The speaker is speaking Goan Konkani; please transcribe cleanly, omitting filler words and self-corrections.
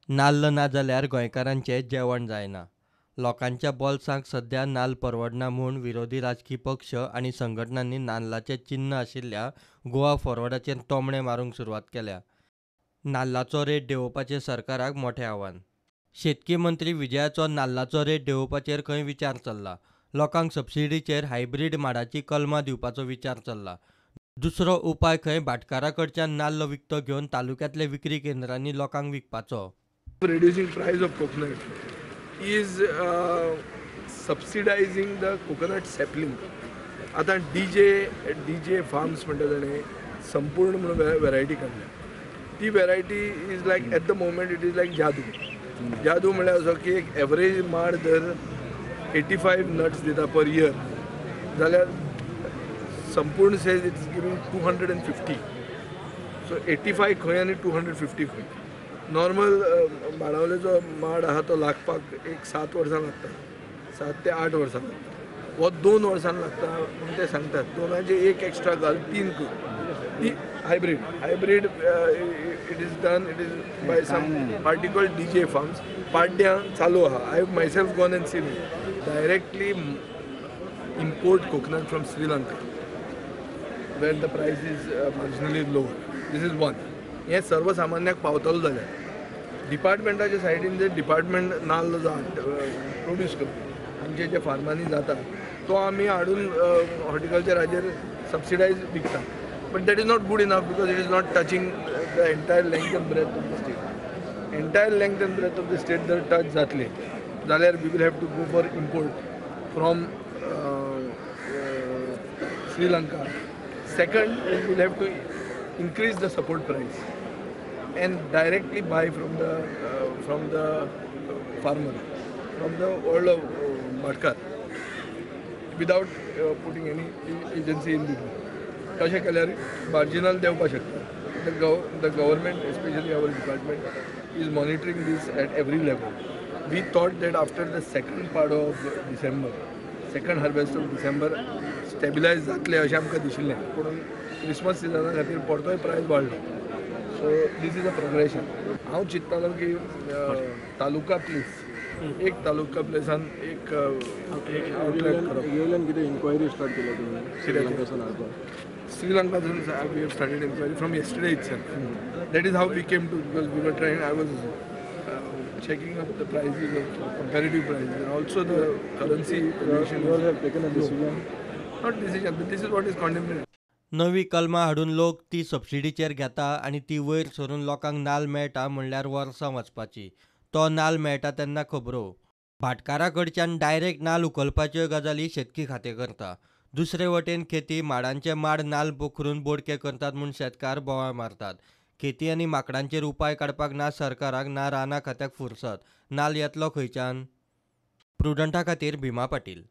नाल्ल ना जाल्यार गोंयकारांचें जेवण जायना. लोकांच्या बोल्सांक सध्या नाल्ल परवडना म्हूण विरोधी राजकी पक्ष आनी संघटनांनी नाल्लाचें चिन्न आशिल्ल्या गोवा फॉरवर्डाचेर तोमणे मारूंक सुरवात केल्या. नाल्लाचो रेट देंवोवपाचें सरकाराक मोठें आव्हान. शेतकी मंत्री विजयाचो नाल्लाचो रेट देंवोवपाचेर खंय विचार चल्ला. लोकांक सबसिडीचेर हायब्रीड माडाचीं कलमां दिवपाचो विचार चल्ला. दुसरो उपाय खंय भाटकारा कडच्यान नाल्ल विकतो घेवन तालुक्यांतल्या विक्री केंद्रांनी लोकांक विकपाचो. Reducing price of coconut is subsidizing the coconut sapling. आतां डी जे फार्म्स म्हणटा ताणें संपूर्ण म्हणून वेरायटी काडल्या. ती variety is like, at the moment it is like जादू. जादू म्हणल्यार असो की एक एवरेज माड जर 85 नट्स दिता पर इयर जाल्यार संपूर्ण says it's giving 250. So 85 खंय आनी 250 खंय? नॉर्मल बाणावलेचो माड आहा तो लागपाक एक 7 वर्सां लागता, 7 ते 8 वर्सां लागता. हो 2 वर्सां लागता म्हूण ते सांगतात. दोनाचे एक एक्स्ट्रा घाल, तीन कर. ती hybrid, it is done, it is by some particular DJ Farms, पाड्ड्यां चालू आहा. I have myself gone and seen. Directly import coconut from Sri Lanka, where the price is marginally lower. This is one. हें सर्वसामान्याक पावतलो जाल्यार डिपार्टमेंटाच्या सायडीन जर डिपार्टमेंट नाल्ल जो प्रोड्यूस करता, आमचे जे फार्मांनी जाता, तो आमी हाडून हॉर्टिकल्चराचेर सबसिडायज विकता, but that is not good enough because it is not touching the entire length and breadth of the state. Entire length and breadth of the state जर टच जातली जाल्यार we will have to go for import from Sri Lanka. Second, we will have to increase the support price and directly buy from the farmer, from the world of भाटकार, without putting any agency in between. कशें केल्यार मार्जिनल देंवपाक शकता. The government, especially our department, is monitoring this at every level. We thought that after the second part of December, second harvest of December, stabilize जातलें अशें आमकां दिशिल्लें, पूण क्रिसमस सिजना खातीर परतोय प्रायस वाडलो. So this is a progression. हांव चिंत्तालो की तालुका प्लेस, एक तालुका प्लेसान एक आउटलेट करप. येयल्यान कितें इन्क्वायरी स्टार्ट केल्या तुमी श्रीलंकासून हाडपाक? Sri Lanka, we have started inquiry from yesterday itself. That is how we came to, because we were trying, I was checking up the prices of comparative prices and also the currency position. You all have taken a decision? Not decision, but this is what is contemplated. नवी कलमां हाडून लोक ती सबसिडीचेर घेता आनी ती वयर सरून लोकांक नाल्ल मेळटा म्हणल्यार वर्सां वचपाची. तो नाल्ल मेळटा तेन्ना खबरो. भाटकारा कडच्यान डायरेक्ट नाल्ल उखलपाच्यो गजाली शेतकी खातें करता. दुसरे वटेन खेती माडांचे माड नाल्ल पोखरून बोडके करतात म्हूण शेतकार बोवाळ मारतात. खेती आनी माकडांचेर उपाय काडपाक ना सरकाराक ना रानां खात्याक फुरसत. नाल्ल येतलो खंयच्यान? प्रुडंटा खातीर भीमा पाटील.